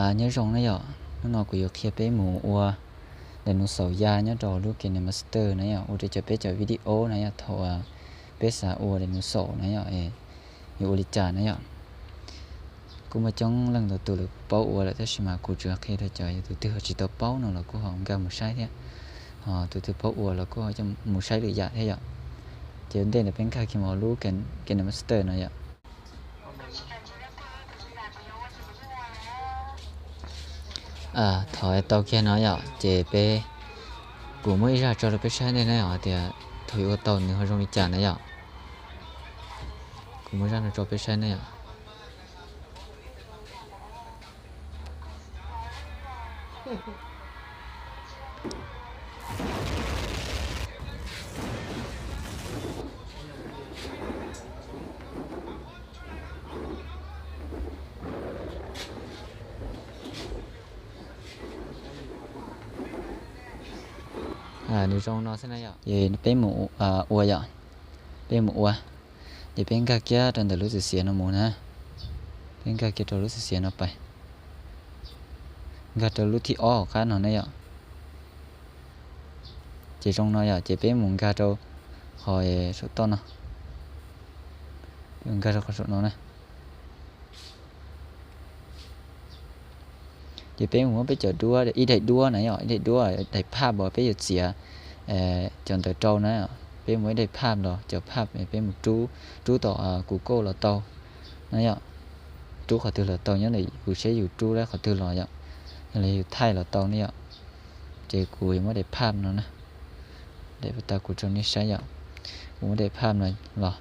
Nyob zoo na yom, hnub no kuv yuav qhia peb mus ua dinosaur ya nyob rau lub KineMaster na yom, ua rau cov peb cov video na yom, thaum peb xav ua dinosaur na yom, yuav ua li cas na yom. Kuj muaj coob leej ntau tus lawv kuj paub ua lawm tab sis mas kuv tsuas qhia rau cov yog tus twg ho tsis tau paub no los kuj ho nkag mus saib thiab, ho tus twg paub ua los kuj ho coj mus saib lwm yam thiab yom. Ces ua ntej ntawd peb nkag kiag mus lub KineMaster no yom. Thaum tau kiag no yom, ces peb, kuv muab ib zaj tso rau peb saib ntej na yom, hais tias thaum yuav ua tau nws ho zoo li cas na yom. Kuv muab zaj no tso peb saib na yom. Nws zoo no xwb na yom. Ces peb mus ua yom, peb mus ua. Ces peb nkag kiag rau ntawm lub xwm xiav no mus na. Peb nkag kiag rau lub xwm xiav no pais, nkag rau lub thib ob hauv qab no na yom. Ces zoo no yom, ces peb mus nkag rau qhov saum toj no, peb mus nkag rau qhov saum no na. Ces peb mus muab peb cov duab, ib daim duab na yom, ib daim duab, daim phaj uas peb yuav txiav cov ntawd rau na. Peb muab ib daim phaj los, cov phaj peb mus rub, rub tom Google los tau na yom. Rub qhov twg los tau, nyob ntawm yus seb yus rub lawm qhov twg los yom, yog li yus thaij los tau ne yom. Ces kuv yuav muab daim phaj no na, daim tas kuv tso nej saib yom. Kuv muab daim phaj no los,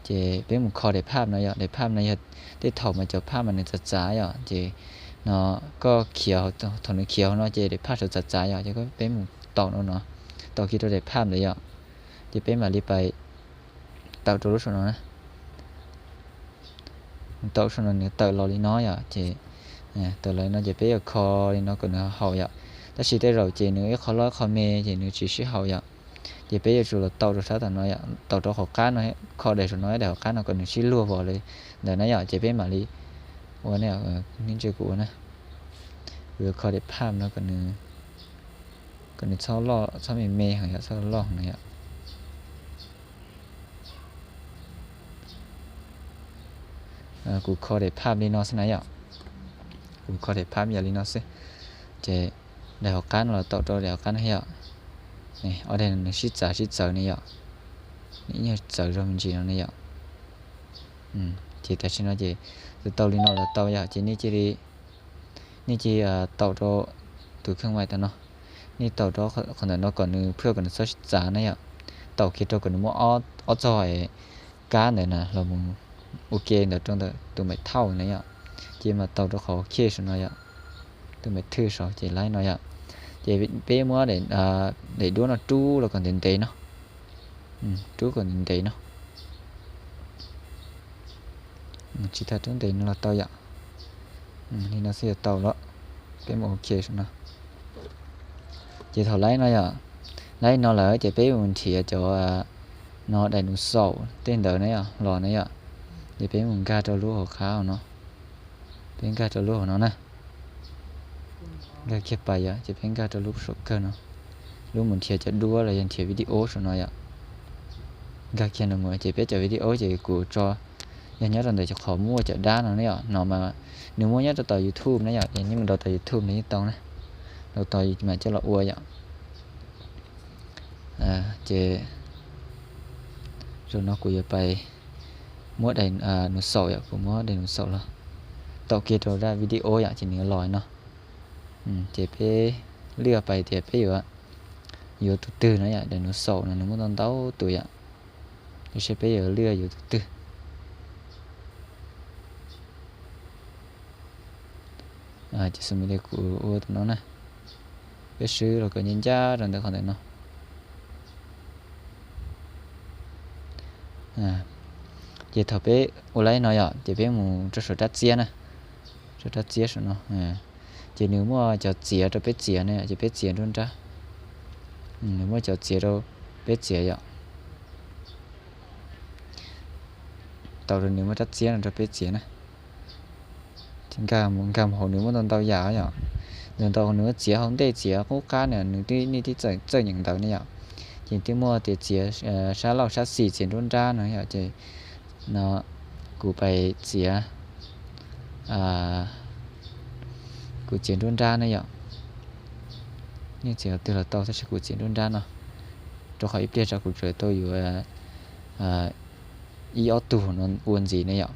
ces peb mus kho daim phaj no yom. Daim phaj no yog tej thaum mas cov phaj mas nws txav txav yom, ces no koj khiav, thaum nws khiav hauv no ces daim phaj sawv txav txav yom, ces peb mus taum no no, taum kiag rau daim phaj ntawd yom, ces peb mam li pais taum rau lub saum no na. Taum saum no nws tawm los li no yom, ces tawm los li no ces peb yuav kho li no kom nws haum yom. Tab sis tej zaum ces nws ib qho loj ib qho me ces nws tsis sib haum yom. Ces peb yuav tsum los taum rau sab tom no yom, taum rau hauv qab no, kho daim saum no daim hauv qab no kom nws sib luag vos li ntawd na yom, ces peb mam li ua ne, nej ntsia kuv ua na. Kuv yuav kho daim phaj no kom nws txhob loj, txhob me me heev yom, txhob loj heev no yom. Kuv kho daim phaj li no xwb na yom. Kuv kho daim phaj yog li no xwb. Ces daim hauv qab no los taum rau daim hauv qab no yom. Ob daim no nws sib txav sib txawv ne yom. Nws ib nyuag txawv zog me ntsis no ne yom. Ces tam sim no ces tau li no los tau yom, ces nej cia li, nej cia li taum rau tus kheej vais tam no. Nej taum rau qhov ntawm no kom nws phwj kom nws txhob sib txav na yom. Taum kiag rau kom nws muaj ob txog kab ntawd na los mus ua ke ntawd rau ntawm tus maim thauj na yom. Ces mam taum rau qhov khej saum no yom, tus maim thwj saud ces laib no yom. Ces peb muab daim duab no rub los kom ntev ntev no, rub kom ntev ntev no. Tsis tas rub ntev no los tau yom. Li no xwb yuav tau lawm. Peb mus ua ke saum no. Ces thaum laib no yom, laib no lawm ces peb mus nrhiav cov no dinosaur tej ntawd na yom, los na yom. Ces peb mus nkag rau lub hauv qab no, peb nkag rau lub hauv no na. Nkag kiag pais yom, ces peb nkag rau lub saum kawg no, lub mus nrhiav cov duab los yog nrhiav video saum no yom. Nkag kiag no mus ces peb cov video ces kuv tso yog nyob rau ntawm cov qhov muaj cov dab no ne yom, no mas nws muaj nyob rau tom YouTube na yom, es nej mus download tom YouTube no yeej tau na, download tau mas coj los ua yom. Ces zaum no kuv yuav pais muab dinosaur yom, kuv muab dinosaur los taum kiag rau zaj video yom, ces nws yuav los no. Ces peb liaj pais tias peb yuav, yuav tus twg no yom, dinosaur no nws muaj ntau ntau tus yom, ces peb yuav liaj yuav tus twg. Ces xws li kuv ua tus no na, peb swb los kom ncaj ncaj rau ntawm qhov ntawm no. Ces thaum peb ua laib no yom, ces peb mus rau saum rab txiab na, rau rab txiab saum no. Ces nws muaj cov txiav rau peb txiav ne, ces peb txiav nruab nrab. Nws muaj cov txiav rau peb txiav yom. Tau rau nws muaj rab txiab no rau peb txiav na. Nkag mus nkag mus hauv nws muaj ntau ntau yam yom. Ntau ntau nws muaj txiav hauv ntej txiav qub qab na, nws twb nej twb txawj nyeem ntawv ne yom. Ces twb muaj tias txiav sab laug sab xis txiav nruab nrab no yom. Ces no kuv pais txiav, kuv txiav nruab nrab ne yom. Nej txiav qhov twg los tau tab sis kuv txiav nruab nrab no, rau qhov ib pliag tsam kuv tseem tau yuav ib ob tug no ua ntxiv ne yom.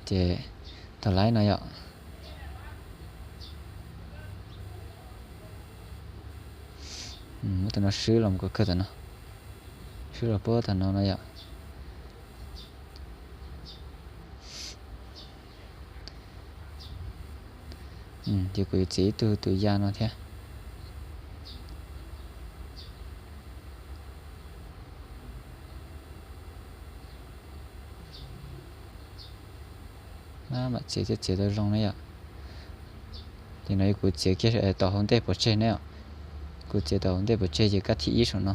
Ces thaum laib no yom, muab tus no swb los mus kom kawg tam no, swb los puag tam no no yom. Ces kuv yuav txiav ib tug tus ya no thiab. Mam txiav thiaj txiav tau zoo na yom. Ces no yog kuv txiav kiag tom hauv ntej pov tseg na yom. Kuv txiav tom hauv ntej pov tseg ces kab thib ib saum no,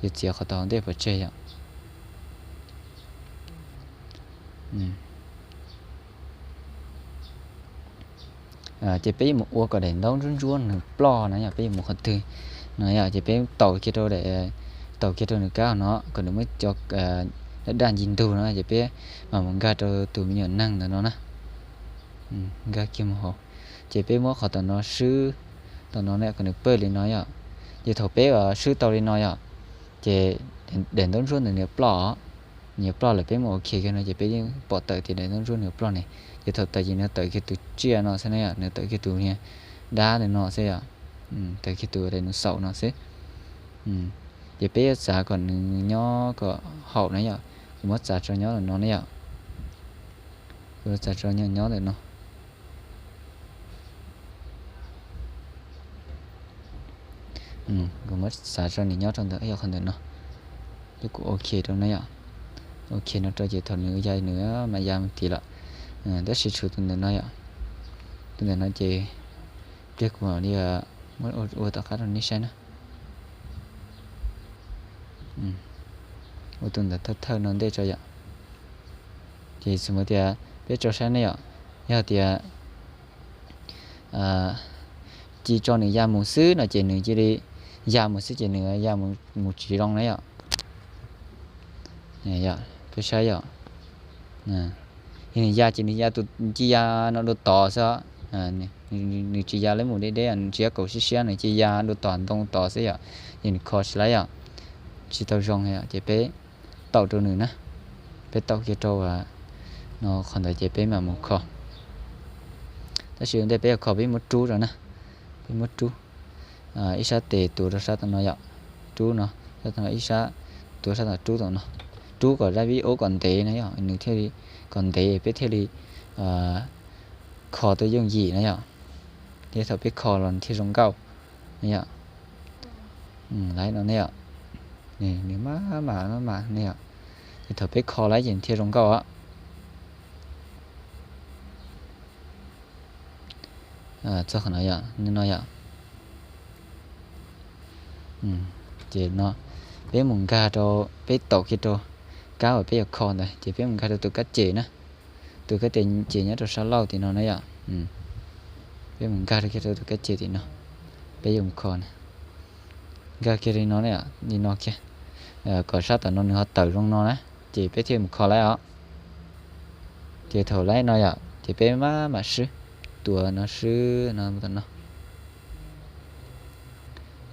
ces txiav qhov tom hauv ntej pov tseg yom. Ces peb yuav mus ua kom daim ntaub ntsuab ntsuab nws ploj na yom, peb yuav mus qhov twg no yom, ces peb taus kiag rau, taus kiag rau nws kab no kom nws muab cov daj daj ncig ntug no ces peb mam mus nkag rau tus me nyuam neeg ntawm no na. Nkag kiag mus hauv, ces peb muab qhov tom no swb, tom no ne kom nws pawg li no yom. Ces thaum peb swb tau li no yom, ces daim ntaub ntsuab ntawd nws ploj, nws ploj lawm peb mus ok kiag no ces peb yeej pom tawm tias daim ntaub ntsuab nws ploj ne. Ces thaum tawm ces nws tawm kiag tus tsiaj no xwb na yom, nws tawm kiag tus niag dab ntawm no xwb yom, tawm kiag tus daim nus xaum no xwb. Ces peb yuav txav kom nws nyob kom haum na yom, kuv muab txav tso nyob ntawm no ne yom. Kuv yuav txav tso nyob ntawm no. Kuv muab txav tso nws nyob rau ntawm qhov ntawm no. Ces kuv ok rau na yom. Ok no rau ces thaum nws ya nws mam ya mus tid lawm. Tab sis tshuav tus ntawm no yom. Tus ntawm no ces pliag kuv mam li muab ua tom qab rau nej saib na. Ua tus ntawd thawj thawj no ntej tso yom. Ces xws li tias peb tso saib ne yom, yog tias cia tso nws ya mus xwb no ces nws cia li ya mus xwb ces nws ya mus tsis zoo na yom. Peb saib yom, nws ya ces nws ya tus ci ya no dua tod xwb. Nws tsis ya lawv mus deb deb, nws tsis ya kaum siab siab, nws cia ya dua tom ntoo tod xwb yom. Ces nws kho tsis laib yom, tsis tau zoo yom, ces peb taum rau nws na. Peb taum kiag rau no qhov ntawd ces peb mam mus kho. Tab sis ua ntej peb yuav kho peb muab rub rau na. Peb muab rub ib sab tes tuav rau sab tom no yom. Rub no, sab tom no ib sab, tuav sab tom rub tom no. Rub kom zaj video kom ntev na yom, nws thiaj li kom ntev peb thiaj li kho tau yooj yim na yom. Thiab thaum peb kho los nws thiaj zoo nkauj na yom. Lawv no ne yom, nws maj mam maj mam ne yom, ces thaum peb kho lawm ces nws thiaj zoo nkauj os. Txog qhov no yom, no yom. Ces no peb mus nkag rau, peb taum kiag rau kab uas peb yuav kho ntawd ces peb mus nkag rau tus kab ces na. Tus kab ces nyob rau sab laug tim no na yom. Peb mus nkag rau kiag rau tus kab ces tim no, peb yuav mus kho na. Nkag kiag li no, li no kiag, kom sab tom no nws ho tawm zoo no na, ces peb thiaj mus kho lawm os. Ces thaum lawm no yom, ces peb maj mam swb, tuav no swb no tom no.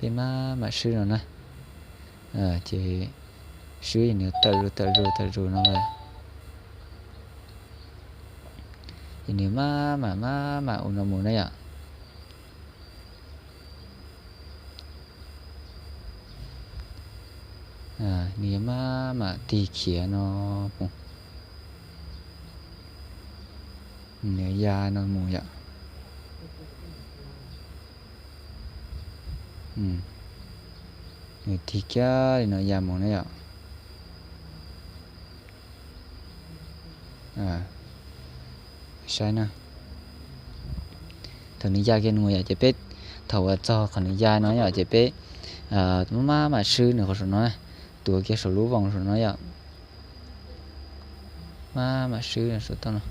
Peb maj mam swb no na. Ces swb nws tawm zus tawm zus tawm zus no lawm. Ces nws maj mam maj mam ua no mus na yom. Nws yuav maj mam tig khiav no mus. Nws ya no mus yom. Nws tig kiag li no ya mus na yom. Saib na. Thaum nws ya kiag mus yom, ces peb, thaum uas txog qhov nws ya no yom, ces peb maj mam swb nws qhov saum no, tuav kiag saum lub voos saum no yom. Maj mam swb saum toj no.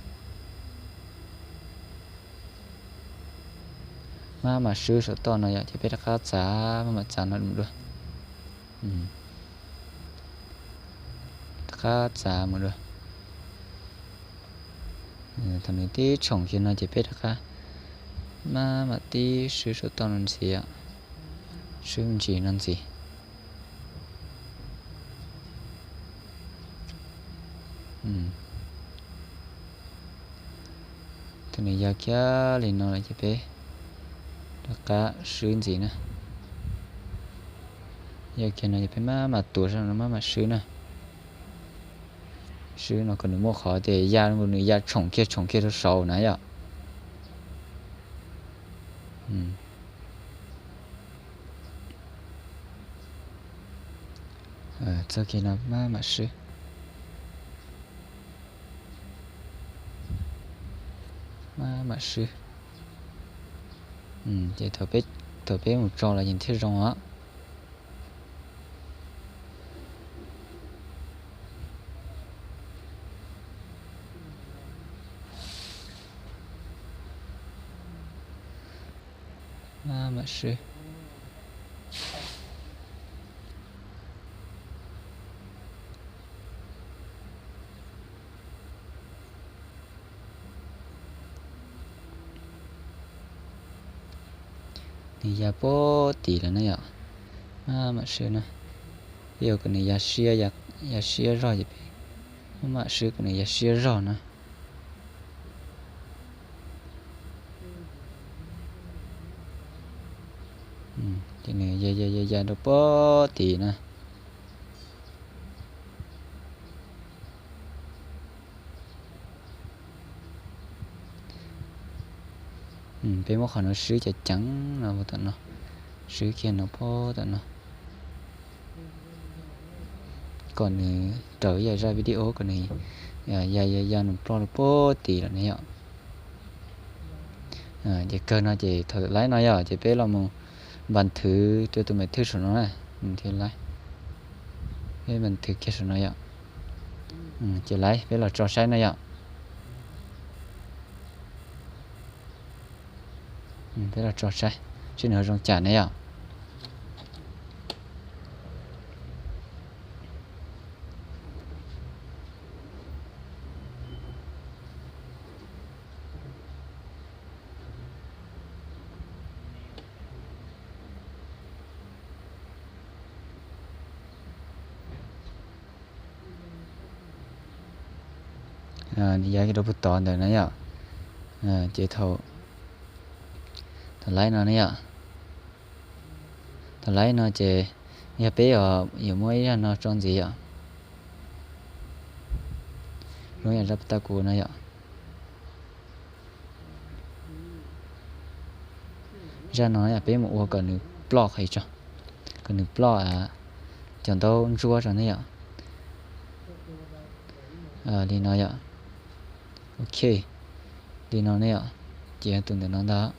Maj mam swb saum toj no yom, ces peb rov qab txav, maj mam txav no mus dua. Rov qab txav mus dua. Thaum nws tib tshoom kiag no ces peb rov qab maj mam tib swb saum toj no ntxiv, swb ntsis no ntxiv. Thaum nws ya kiag li no lawm ces peb rov qab swb ntxiv na. Ya kiag no ces peb maj mam tuav zog no maj mam swb na. Swb no kom nws muaj qhov tias ya, nws ya tshoom kiag tshoom kiag rau saud na yom. Txog kiag no maj mam swb. Maj mam swb. Ces thaum peb mus tso los yeej thiaj zoo os. Maj mam swb. Nws ya puag tim lawm na yom. Maj mam swb na. Peb yuav kom nws ya siab, ya siab zog ces peb maj mam swb kom nws ya siab zog na. Ces nws ya ya ya ya rau puag tim na. Peb muab qhov no swb ceev ceev no puag tom no, swb kiag no puag tom no, kom nws raws ib yam zaj video kom nws ya ya ya nws ploj rau puag tim lawm na yom. Ces kawg no ces thaum laib no yom ces peb los mus npas thwv rau tus mem thwj saum no na, thiaj laib. Peb npas thwv kiag saum no yom. Ces laib peb los tso saib na yom. Peb los tso saib seb nws ho zoo cas na yom. Nws ya rau puag tod ntawm na yom. Ces thaum, thaum laib no na yom, thaum laib no ces yog peb yuav muab ib zaj no tso ntxiv yom, zoo yam zaj paj tag kuv no yom. Zaj no yom peb mus ua kom nws ploj qhov tso, kom nws ploj cov ntaub ntsuab tso ne yom. Li no yom. Ok, li no ne yom. Ces tus ntawm no ntag.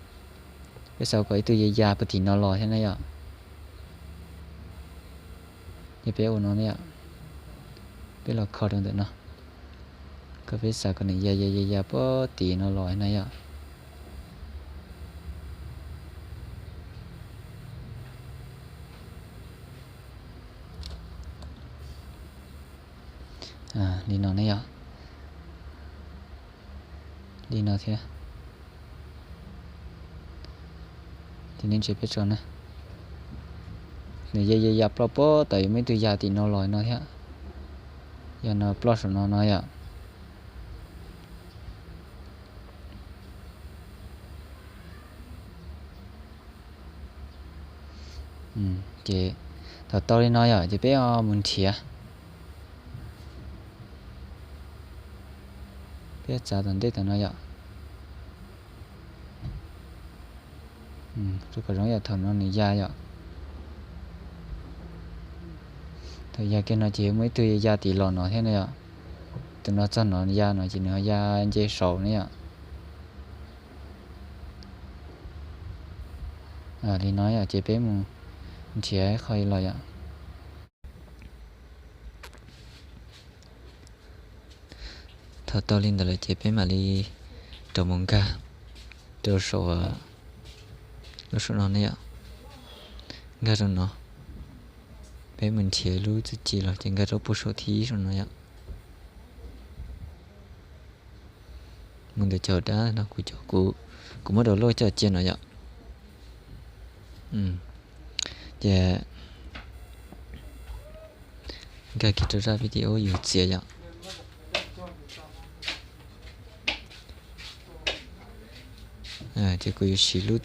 Peb xav kom ib tug ya ya puag tim no los thiab ne yom. Yog peb ua no ne yom, peb los kho rau ntawm no, kom peb xav kom nws ya ya ya ya puag tim no los na yom. Li no ne yom. Li no thiab. Ces nej ntsia peb tso na, nws ya ya ya ploj puag tod, yuav muaj ib tug ya tim no los no thiab. Ya no ploj saum no no yom. Ces thaum tau li no yom ces peb mus nrhiav, peb txav tom ntej tom no yom. Rau kom zoo yam thaum no nws ya yom. Thaum ya kiag no ces yuav muaj ib tug ya ya tim los no thiab na yom. Tus no txog no ya no ces nws ho ya nce saud ne yom. Li no yom ces peb mus nrhiav qhov los yom. Thaum tau li ntawd lawm ces peb mam li rov mus nkag rau saum, lub saum no ne yom. Nkag rau no, peb mus nrhiav lub txuj ci los ces nkag rau puag saum thib ib saum no yom. Mus ntawm cov dab no, kuv cov, kuv muab download coj cia no yom. Ces nkag kiag rau zaj video yus txiav yom. Ces kuv yuav siv lub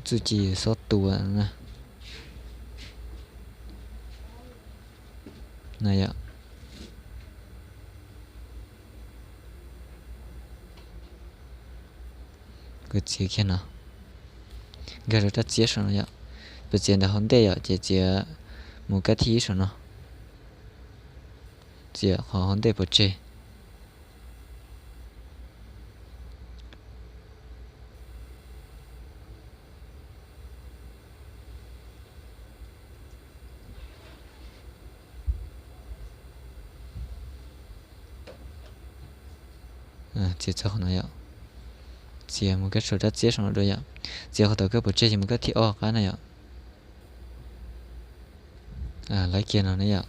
txuj ci yus xob tua na. No yom. Kuv txiav kiag no, nkag rau rab txiab saum no yom. Kuv txiav ntawm hauv ntej yom, ces txiav mus kab thib ib saum no, txiav qhov hauv ntej pov tseg. Txiav txog qhov no yom, txiav mus kab saum rab txiab saum no dua yom. Txiav qhov tom kab pov tseg ces mus kab thib ob qab na yom. Lawv kiag no ne yom.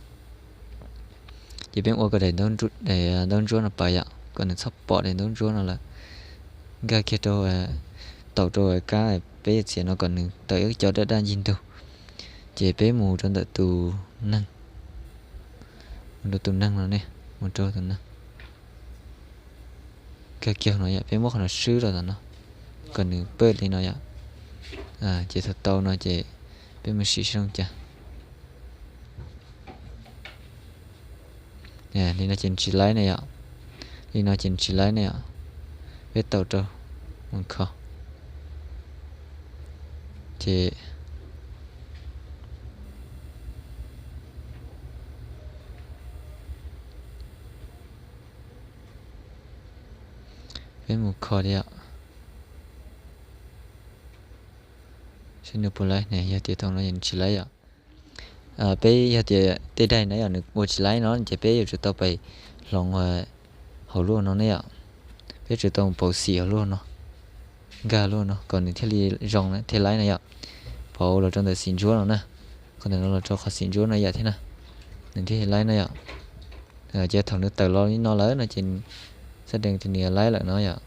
Ces peb ua kom daim ntaub ntsuab no pawv yom, kom nws txhob pom daim ntaub ntsuab no lawm. Nkag kiag rau, taum rau kab peb txiav no kom nws tawm ib co daj daj ncig ntug. Ces peb mus rau ntawm tus neeg, mus rau tus neeg no ne, mus rau tus neeg. Nkag kiag no yom, peb muab qhov no swb rau tom no, kom nws pawj li no yom. Ces thaum tau no ces peb mus sim seb zoo cas. Li no ces tsis laib ne yom. Li no ces tsis laib ne yom. Peb taum rau mus kho. Ces peb mus kho li yom. Seb nws puas laib ne, yog tias thaum no ces tsis laib yom. Peb yog tias tej daim na yom nws ua tsis laib no ces peb yuav tsum tau pais hloov hauv lub no ne yom. Peb tsum tau pauv xim hauv lub no, nkag lub no kom nws thiaj li zoo thiaj laib na yom. Pauv los rau ntawm xim ntsuab no na, qhov ntawm no los rau qhov xim ntsuab no yom thiab na, nws thiaj li laib na yom. Ces thaum nws tawm los li no lawm no ces xab dees tias nws laib lawm no yom.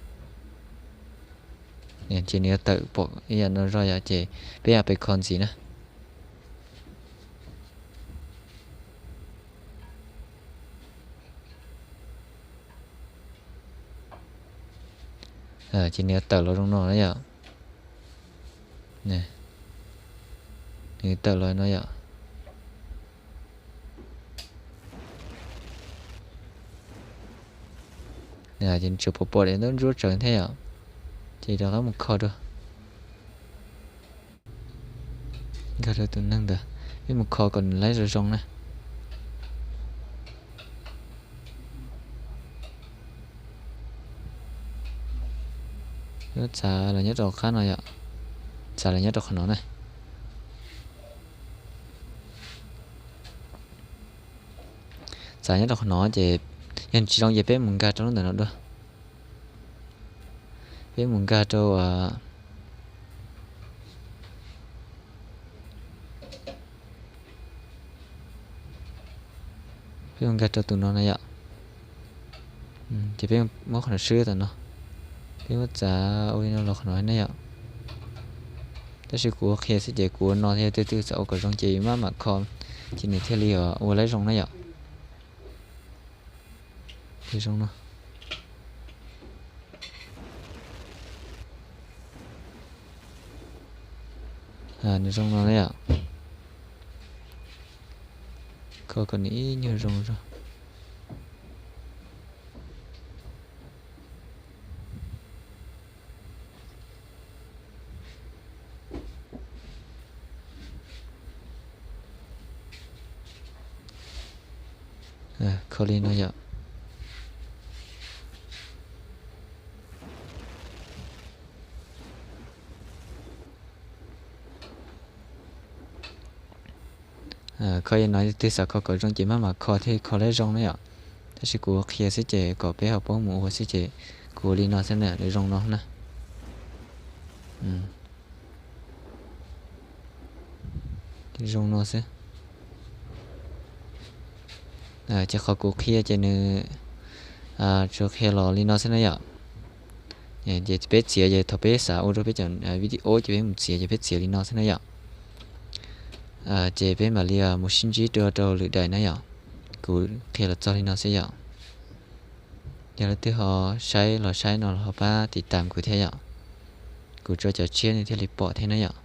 Ces nws yuav tawm pom ib yam no zog yom, ces peb yuav pais kho ntxiv na. Ces nws yuav tawm los zoo no na yom. Nws tawm los no yom. Ces nws tseem pom pom daim ntaub ntsuab tsawv thiab yom. Ces rov qab mus kho dua. Nkag rau tus neeg ntawd, peb mus kho kom nws laib zoo zoo na. Txav los nyob rau qab no yom, txav los nyob rau qhov no na. Txav nyob rau qhov no ces yog tsis zoo ces peb mus nkag rau lub ntawm no dua. Peb mus nkag rau, peb mus nkag rau tus no na yom. Ces peb muab qhov no swb tom no, peb muab txav ua li no los qhov no ne yom. Tab sis kuv ua qhia xwb ces kuv ua no thiab, tej twg txawm ua kom zoo ces maj mam kho, ces nws thiaj li ua laib zoo na yom. Zoo no. Nws zoo no na yom. Kho kom nws ib nyuag zoo zog. Kho li no yom. Kho li no, leej twg xav kho kom zoo ces maj mam kho thiaj kho lawv zoo na yom. Tab sis kuv qhia xwb ces kom peb ho paub mus ua xwb ces kuv ua li no xwb na, zoo no na. Zoo no xwb. Ces qhov kuv qhia ces nws tsuas qhia los li no xwb na yom. Ces peb txiav ces thaum peb xav ua rau peb cov video ces peb mus txiav ces peb txiav li no xwb na yom. Ces peb mam li mus sib ntsib dua rau lwm daim na yom. Kuv qhia los txog li no xwb yom. Yog leej twg ho saib los saib no los ho pab tiv tam kuv thiab yom. Kuv tso cov tshiab nej thiaj li pom thiab na yom.